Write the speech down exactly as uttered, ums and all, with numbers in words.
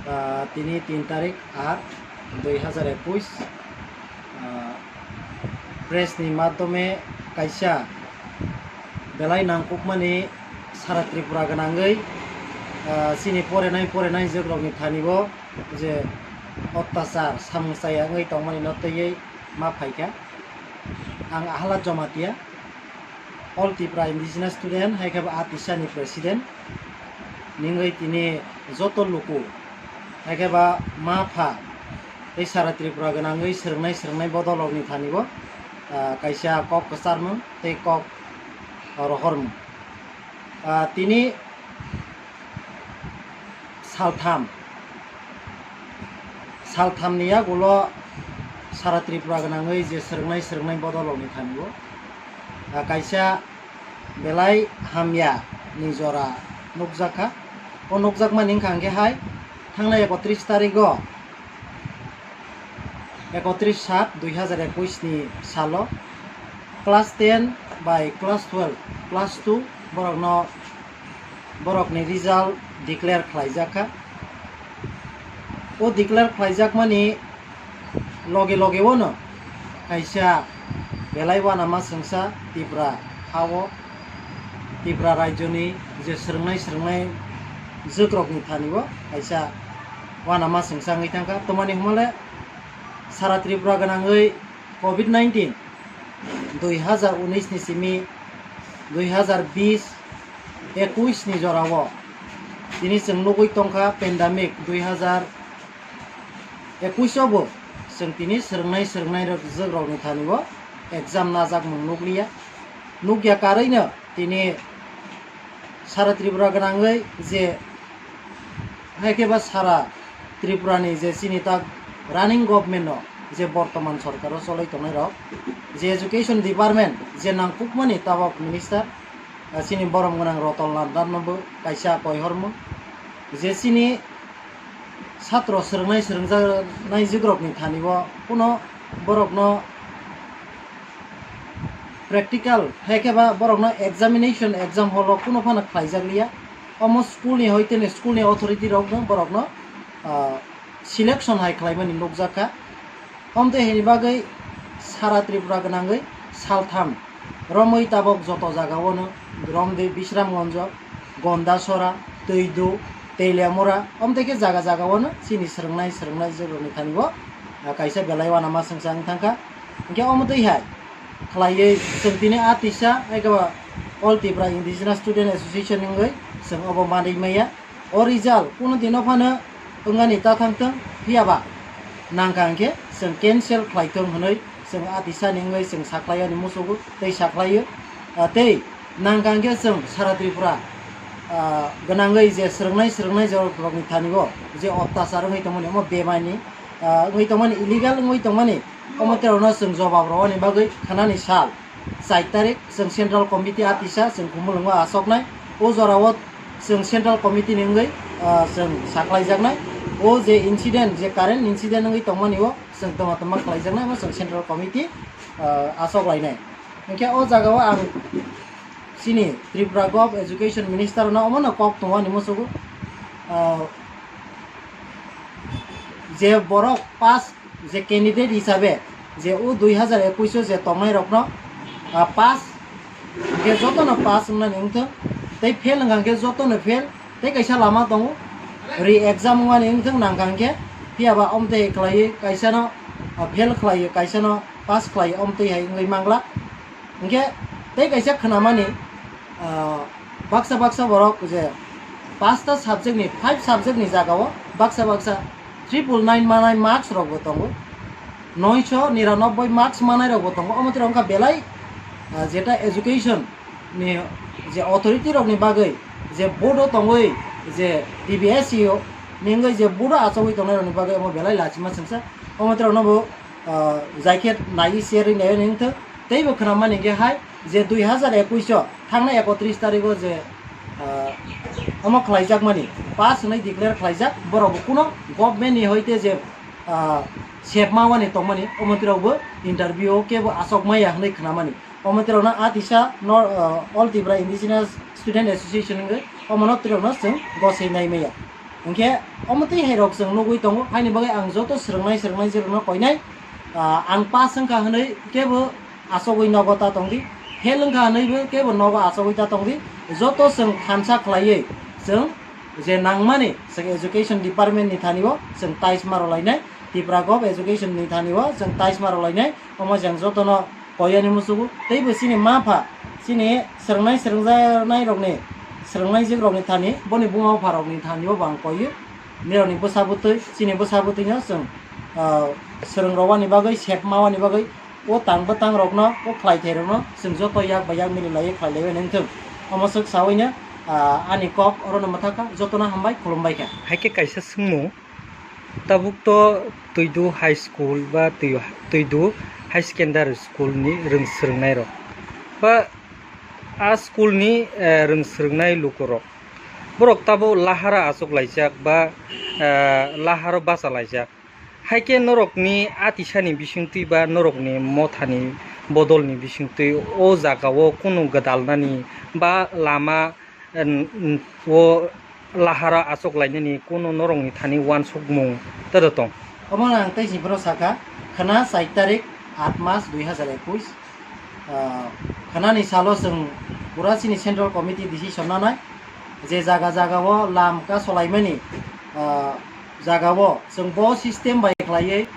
Ah, tini tin tarik aat dui hazar ekush, ah, press ni madhyome kaisa belai nangkukmani sara Tripura gwnangwi, ah, chini porenai porenai jwkrokni thani o je ottachar samung chaya wngwi tongmani no twiwi ma phaikha. Ang Ahalad Jomatia, All Tripura Indigenous Student, hai khe bo A T I S A ni President, ningwi tini joto luku, hai khe ba ma pha, tei sara Tripura gwnangwi swrwngnai swrwngnai bodolrokni thani bo, ah, kaisa kok kwcharmung tei kok rohormung. Ah, tini saltham, salthamni yagulo sara Tripura gwnangwi je swrwngnai swrwngnai bodolrokni thani o, ah, kaisa belai hamya ni jora nukjakha. O nukjakmani wngkha hwnkhe hai thangnai ekotris tarigo, ekotris sat dui hazar ekush ni salo class ten bai class twelve, class two borokno, borokni result declare khlaijakha. O declare khlaijakmani loge loge o no kaisa belai uanama swngsa Tripura ha o, Tripura rajyoni je swrwngnai swrwngnai jwkrokni thani o kaisa uanama swngsa wngwi thangkha. Tamani hwnmale sara Tripura gwnangwi covid nineteen dui hazar unis ni simi dui hazar bis ekush ni jora o tini chwng nugwi tongkha pandemic dui hazar ekush o bo chwng tini swrwngnai swrwngnai rok jwkrokni thani o exam najakmung nukliya. Nukya karwi no tini sara Tripura gwnangwi je hai khe ba sara Tripura ni je chini tak running government no je bortoman sorkar o cholai tongnai rok je education department je nangkukmani tabok minister, ah, chini borom gwnang Roton Lal no bo kaisa koihormung je chini satro swrwngnai swrwngjaknai jwkrokni thani o kuno borokno practical hai khe ba borokno examination exam hall o kuno phano khlaijak liya. Omo school ni hoite ni school ni authority rok no borokno, ah, selection hai khlaimani nukjakha. Omtwi hini bagwi sara Tripura gwnangwi saltham romwi tabok joto jaga o no romdi Bisramganj, Gondasora, Twidu, Teliamura, omtwi khe jaga jaga o no chini swrwngnai swrwngnai jwkrokni thani o, ah, kaisa belai uanama swngsa wng thangkha. Hinkhe omo twi hai khlaiwi chwng tini a tisa hai khe ba All Tripura Indigenous Student Association wngwi chwng obo manwi maya. O result kuno dino phano wngani ta thangthwng, phiya ba nangkha hwnkhe chwng cancel khlai thwng hwnwi chwng a tisani wngwi chwng sakhlai ani musugo tei sakhlaio. Ah, tei nangkha hwnkhe chwng sara Tripura, ah, gwnangwi je swrwngnai swrwngnai jorok rokni thani o je ottachar wngwi tongmani omo bemani, ah, wngwi tongmani, illegal wngwi tongmani, omo terokno chwng jobab rwani bagwi khanani sal char tarik chwng Central Committee a tisa chwng Khumulwngo achoknai. O jorao chwng Central Committee ni wngwi, ah, chwng sakhlaijaknai. O je incident, je current incident wngwi tongmani o chwng tongma tongma khlaijaknai, omo chwng Central Committee, ah, achok lainai. Hinkhe o jagao ang chini Tripura Gov Education Minister no omono kok tongo ani musugo, ah, je borok pass je candidate hisabe je o dui hazar ekush o je tongnai rokno, ah, pass hwnkhe jotono pass wngnani wngthwng, tei fail wngkha hwnkhe jotono fail, tei kaisa lama tongo re-exam wngnani wngthwng nangkha hwnkhe, phiya ba omtwi khlaiwi kaisano, ah, fail khlaiwi kaisano pass khlaiwi omtwi hai wngwi manglak. Hinkhe tei kaisa khnamani, ah, baksa baksa borok je pasta subject ni, five subject ni jagao baksa baksa triple nine manai marks rok bo tongo, noisho niranobboi marks manai rok bo tongo. Omo twi rok wngkha belai, ah, jeta education ni je authority rok ni bagwi je board o tongwi je D B S E o ningwi je board o achogwi tongnai rok ni bagwi omo belai lachima swngsa. Omo twi rok no bo, ah, jaikhe naiwi serwi naiwi wngthwng. Teibo khwnamani hinkhe hai je dui hazar ekush o thangnai ekotris tarigo je, ah, omo khlaijakmani pass hwnwi declare khlaijak, borok bo kuno government ni hoite je, ah, sepma wani tongmani omo twi rok bo interview o kebo achok maya hwnwi khwnamani. Omo twi rok no a tisa no, ah, All Tripura Indigenous Student Association hwnwi omo no twi rok no chwng gosai nai maya. Hwnkhe omo twi hai rok chwng nugwi tongo, haini bagwi ang joto swrwngnai swrwngnai je rokno koinai, ah, ang pass wngkha hwnwi kebo achogwi nogo ta tongdi, fail wngkha hwnwibo kebo nogo achogwi ta tongdi, joto chwng thansa khlaiwi chwng je nangmani chwng education department ni thani o chwng tais ma rwlainai, Tipra Gov education ni thani o chwng tais ma rwlainai, omo chwng jotono koyani musugo, teibo chini ma pha, chini swrwngnai swrwngjaknai rokni, swrwngnaijwk rokni thani, boni buma bupha rokni thani o bo ang koyo. Nirokni bwsa bwtwi, chini bwsa bwtwino chwng, ah, swrwng rwani bagwi, sep mawani bagwi, o tang bwtang rokno, o khlai thai rokno chwng joto yak bai yak mili laiwi khlai laiwi nang thung. Omo swk sawi no, ah, ani kok orono mwthakha, jotono hambai, khulumbai kha. Hai khe kaisa swngmung, tabuk to Twidu High School ba Twi-, Twidu High Secondary School ni rwng swrwngnai rok ba a school ni, eh, rwng swrwngnai luku rok, borok tabuk lahara achuk laijak ba, eh, laharo bacha laijak. Hai khe norokni a tisani bisingtwi ba norokni mothani bodolni bisingtwi o jagao kunu gwdalnani ba lama, n-, n-, o lahara achuk lainani kunu norokni thani uansukmung tado tong? Omo ang tei sini bono sakha, khwna char tarik, aat mas dui hazar ekush, ah, khwnani salo chwng pura chini Central Committee decision nanai, je jaga jagao lam ka solaimani, ah, jagao chwng bo system bai khlaiwi